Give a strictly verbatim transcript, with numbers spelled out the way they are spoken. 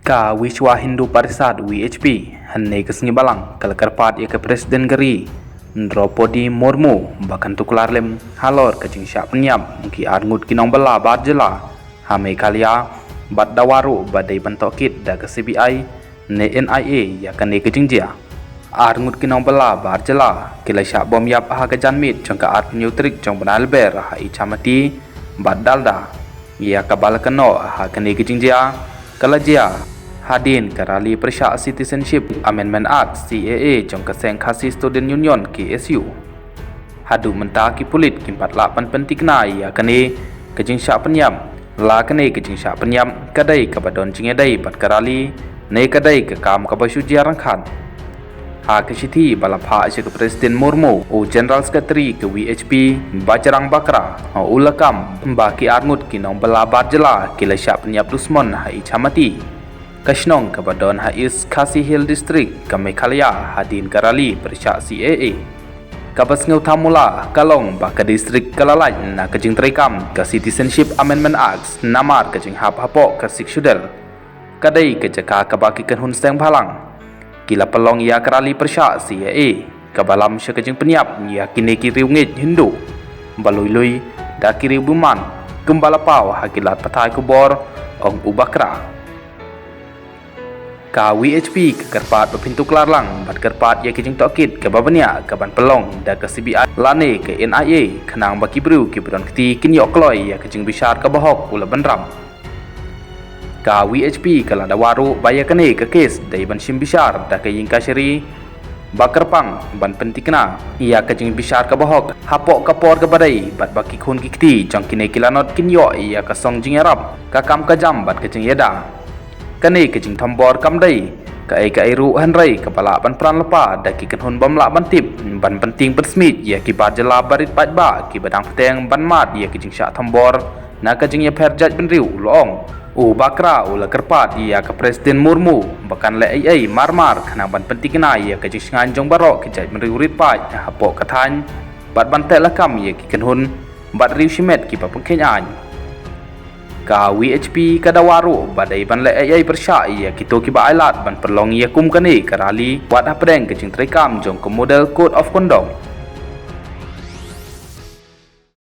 Ka Vishwa Hindu Parishad V H P hynne ka sngi Balang ka la kyrpad ïa ka President ka ri Droupadi Murmu ba kan tuklar lem halor ka jingshah pynïap ki arngut ki nongbylla bar jylla ha Meghalaya, bad dawa ruh ba dei ban tohkit da ka C B I ne N I A ïa kane ka jingjia. Arngut ki nongbylla bar jylla ki la shah bom ïap ha ka janmiet jong ka arphew tarik jong bnai Lber ha Ichamati bad Dalda. Ïa kaba la kynnoh ha kane ka jingjia ka la jia hadien ka rally pyrshah Citizenship Amendment Act, C A A, jong ka seng Khasi Student Union, K S U. Haduh mynta ki pulit kim pat lah ban pynthikna ïa kane ka jingshah pynïap, la kane ka jingshah pynïap ka dei kaba don jingïadei bad ka rally ne ka dei ka kam kaba shu jia ryngkat. Ha ka shithi ba la phah sha ka President Murmu, u General Secretary ka V H P Bajrang Bakra u la kam ba ki arngut ki nongbylla bar jylla ki la shah pynïap dusmon ha Ichamati, ka shnong kaba don ha East Khasi Hills District ka Meghalaya, hadien ka rally pyrshah C A A. Kaba sngewthuh mula ka long ba ka district ka la lait na ka jingtreikam ka Citizenship Amendment Act namar ka jinghap hapoh ka Sixth Schedule ka dei ka jaka kaba ki kynhun seng bhalang ki la pynlong ïa ka rally pyrshah C A A, kaba lam sha ka jingpynïap ïa kine ki riewngeit Hindu ba lui lui da ki riew bymman, kumba la paw ha ki lad pathai khubor, ong u Bakra. Ka V H P ka kyrpad ba phin tuklar lang bad kyrpad ïa ka jingtohkit kaba bniah kaban pynlong da ka C B I lane ka N I A, khnang ba ki briew kiba don kti kin ïoh kloi ïa ka jingbishar kaba hok, u la bynrap. Ka V H P ka la dawa ruh ba ïa kane ka kes dei ban shim bishar da ka ïing kashari ba kyrpang ban pynthikna ïa ka jingbishar kaba hok hapoh ka por kaba dei, bad ba ki khun ki kti jong kine ki lanot kin ïoh ïa ka song jingïarap, ka kam ka jam bad ka jingïada. Kane ka jingthombor kam dei kaei kaei ruh, hynrei kaba lah ban pran lypa da ki kynhun bym lah ban tip ban pyntieng pynsmiej ïa ki bar jylla barit paidbah kiba dang bteng ban mad ïa ka jingshah thombor na ka jingïapher jaitbynriew, u la ong. U Bakra u la kyrpad ïa ka President Murmu ba kan leh ei ei mar mar khnang ban pynthikna ïa ka jingshngaiñ jong baroh ki jaitbynriew rit paid hapoh ka thaiñ, bad ban teh lakam ïa ki kynhun bad riew shimet kiba pynkheiñ aiñ. Ka V H P ka dawa ruh ba dei ban leh ei ei pyrshah ïa kito kiba ailad ban pynlong ïa kum kane ka rally wat hapdeng ka jingtreikam jong ka Model Code of Conduct.